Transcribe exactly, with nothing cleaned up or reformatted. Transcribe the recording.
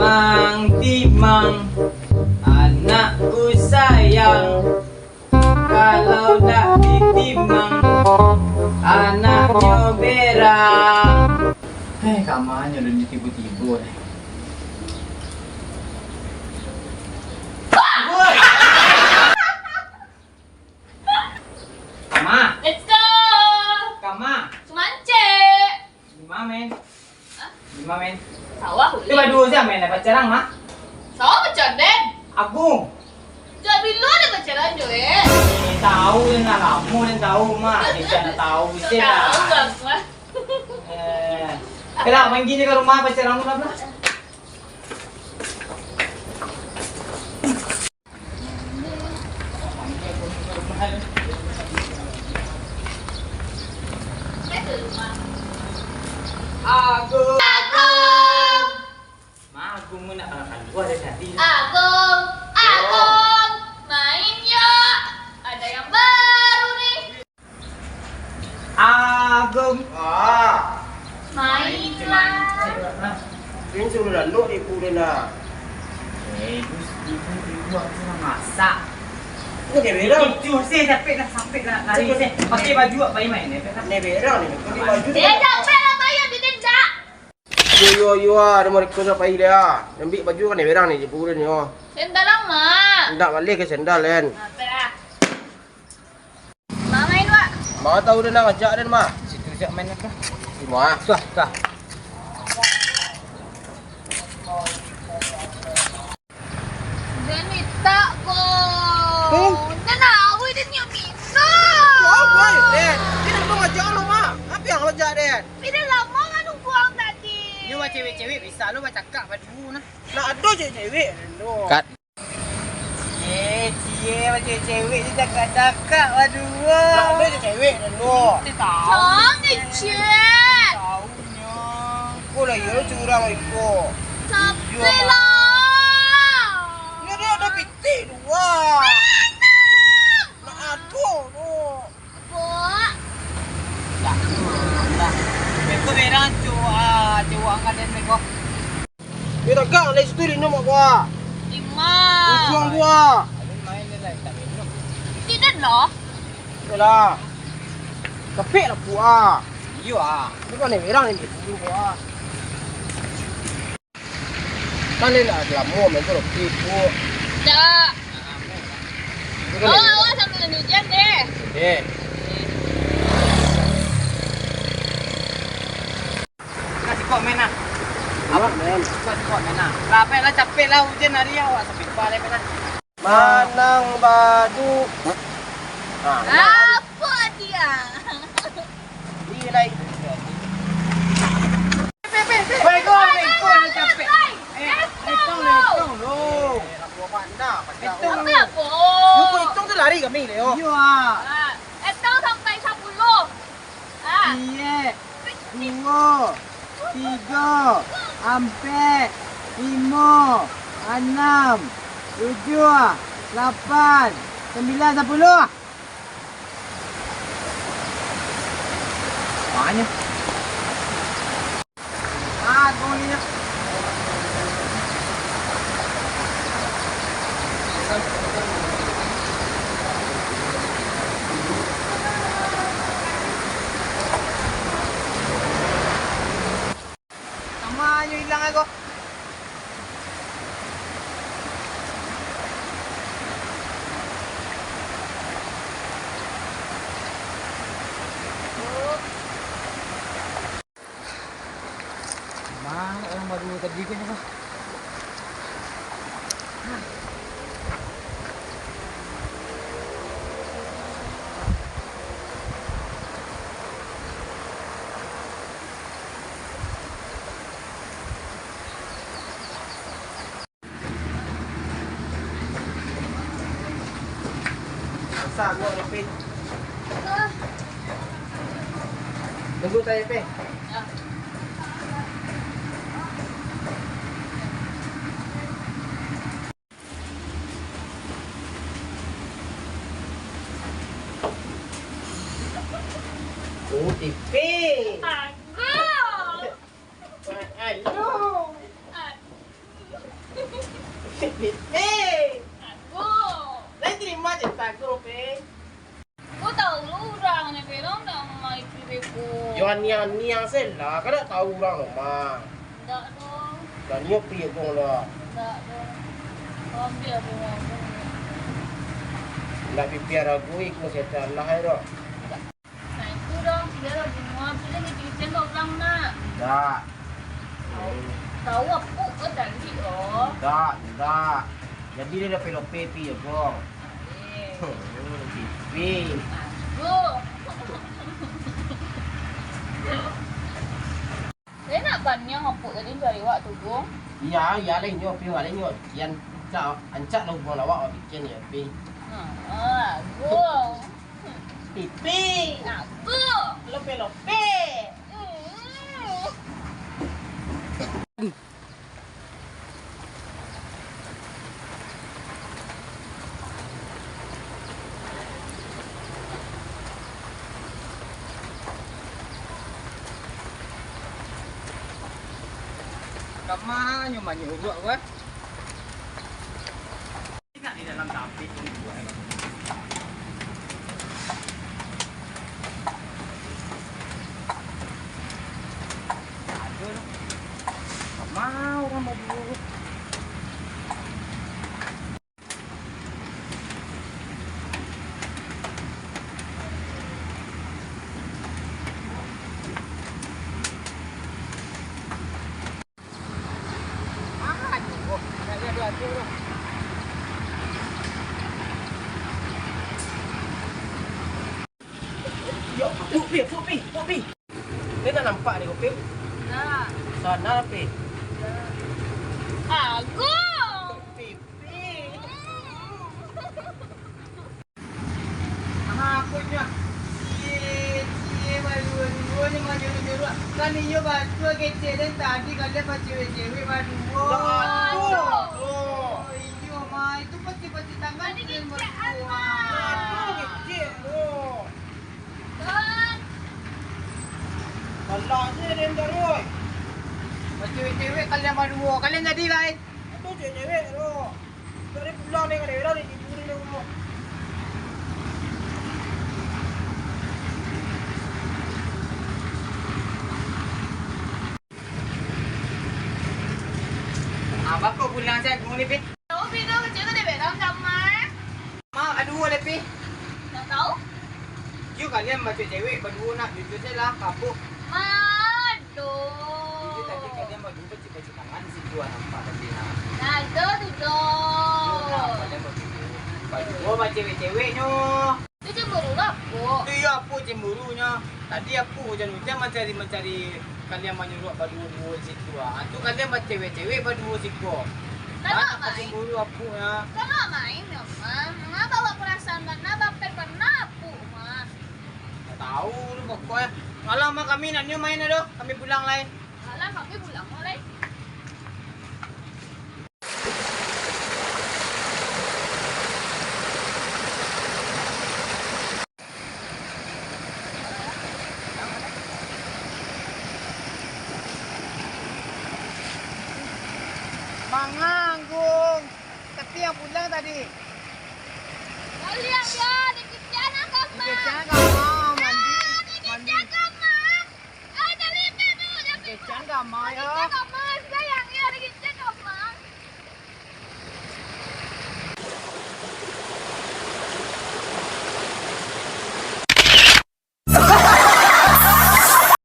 Mang Timang, anakku sayang, kalau ndak ditimang, anaknyo berang. Hei, kamanyo lun tibo-tibo ni. Kama. Let's go. Kama. Sumancek. Di ma, men? Hah? Di ma, men? Sawah, Itu ulin. Baduo sia, men, pacaran, mah? Sawah pacaran den. Agung. Jak bilo den pacaran jo, eh? Eh, tahu den lah, lamo den tahu, mah. Bisa nak tahu, bisa lah. Tahu lah, mah. Eh, kena panggil je ka rumah pacaran, mah. Agung. Agung. Ma, Agung nak kaluar dari tadi. Agung, Agung, main yuk. Ada yang baru nih. Agung. Ah. Mainlah. Ini suruh lalok ibu dia nak. Eh, ibu, ibu, ibu aku nak masak. Kau dia berang. Itu sih, capek dah, capek dah, lari sih. Pakai baju apa yang main, eh, Pet, ah? Ni berang ni, pakai baju. Eh, capek lah, bayar di tindak. Yo, yo, yo, ah, ada mereka nak pai dia. Ambil baju kan ni berang ni, ibu dia ni, oh. Sendal lama. Ndak balik ke sendal, Len. Apa lah? Mama main, Wak. Mama tahu dia nak ngajak dia, Mak. Situ siap main apa? Di mana? Suah, suah. Dia minta ko. Tuh. Dia nak awal dia ni minta. Wah, boy, Len. Dia nak ngajak lo, Mak. Apa yang ngajak, Len? Dia lama kan nunggu ang tadi. Dia buat cewek-cewek bisa lo bacakap badu nah. Nak ada cewek-cewek, Len, tu. Kat. Cie, cie, macam cewek ni cakak-cakak, waduh. Nak ada je cewek dan tu. Dia tahu. Jangan kecil. Tahunya. Kau lah, ya, curang iko. Capek lah. Ni dia ada pitik dua. Nak ado tu. Pok. Dah, dah. Itu merah, cowok, ah, cowok angkat dan mereka. Yo tagak dari situ, di nomor gua. Lima. Ujung gua. Tidak lah. Yolah. Kepik lah gua. Iyo ah. Ini kan merah ni, ujung gua. Kan ni nak lamo main tu, roti, bu. Dah. Ini kan Oh, merah. Awak sambil hujan deh. Eh. Nah, sikok main nah. Awak main. Sikok, sikok main nah. Lah, capek lah, capek lah, hujan hari awak sampai balik main nah. Manang badu. Nah, nah. Apa dia? Ni lai. Pe, pe, pe. Weh, kau, weh, kau ni capek. Eh, hitung, hitung lu. Hitung lu. Apa, Bo? Lu hitung tu lari kami, Leo. Iyo, ah. Ah, hitung sampai sapuluh. Ah. Ciek, duo, tigo, ampek, limo, anam, tujuah, lapan, sambilan, sapuluh. Banyak. Ah, gol ni. Namanyo ilang ko. Mano urang baru tadi ko nyo? Masak buah kopi. Tunggu tadi, Pe. Oh, tipe. Aduh. Aduh. Niang-niang se lah, kan dak tahu urang lo mah. Ndak doh. Lah nyo pi Agong lah. Ndak doh. Ambiak Agong, Agong. Lah pipiah ragu iko setan lah ai doh. Nah, itu dong, dia lah bunga, tu dia ni kecil kau bilang nak. Ndak. Tahu apa kau tadi oh. Ndak, ndak. Jadi dia dah pelope pi Agong. Eh. Hmm, pipi. Aduh. Saya nak baniang apuk tadi dari awak tu, Gung. Iya, iya lah inyo, pi lah inyo. Kian ancak, ancak lah hubungan awak, awak bikin ya, pi. Ha, Gung. Pipi. Aku. Lope-lope. Hmm. Kamanyo manyuruak, weh. Indak di dalam tapi pun buah. Aduh, kama urang baduo. Yo, Pi, Pi, Pi, Pi. Dia nak nampak ni, Pi? Nah. Sana, Pi. Aku. Pi, Pi. Aha, akunyo. Cie, cie, baduo-duo nyo manyuruak-nyuruak. Kan iyo batua kecek den tadi kalian bacewek-cewek baduo. Lah, aduh. Oh, iyo, mah. Itu pasti-pasti tangan kalian baduo. Aduh, kecek tu. Alah se den taruih. Bacewek-cewek kalian baduo. Kalian jadi lai. Aduh, cewek-cewek tu. Dari pulang ni, kadang-kadang dia tidur di rumah. Ah, bako pulang sajo ni, Pi? Tahu, Pi, tu kecil tu dia bilang sama. Ma, aduh, le, Pi. Tak tahu. Yo, kalian baco cewek baduo nak jujur se lah, kapok. Aduh. Jujur tadi kalian baduo baco-baco tangan di situ, ah, nampak tadi, nah. Nah, itu tu doh. Yo, nah, kalian baduo. Baduo bacewek-ceweknyo. Tu cemburu lah, Puk. Tu iyo, Apuk cemburunyo. Tadi Apuk ujan-ujan mancari-mancari kalian manyuruak baduo-duo di situ, ah. Tu kalian bacewek-cewek baduo siko. Kan awak main. Cemburu Apuk, yo. Kan awak main, yo, Mah. Mangapa awak perasaan bana, baper bana Apuk, Mah. Tak tahu tu pokoknyo. Alah, Mah, kami nak nyo main ado. Kami pulang lai. Alah, kami pulang lai. Manganggung. Tapi yang pulang tadi.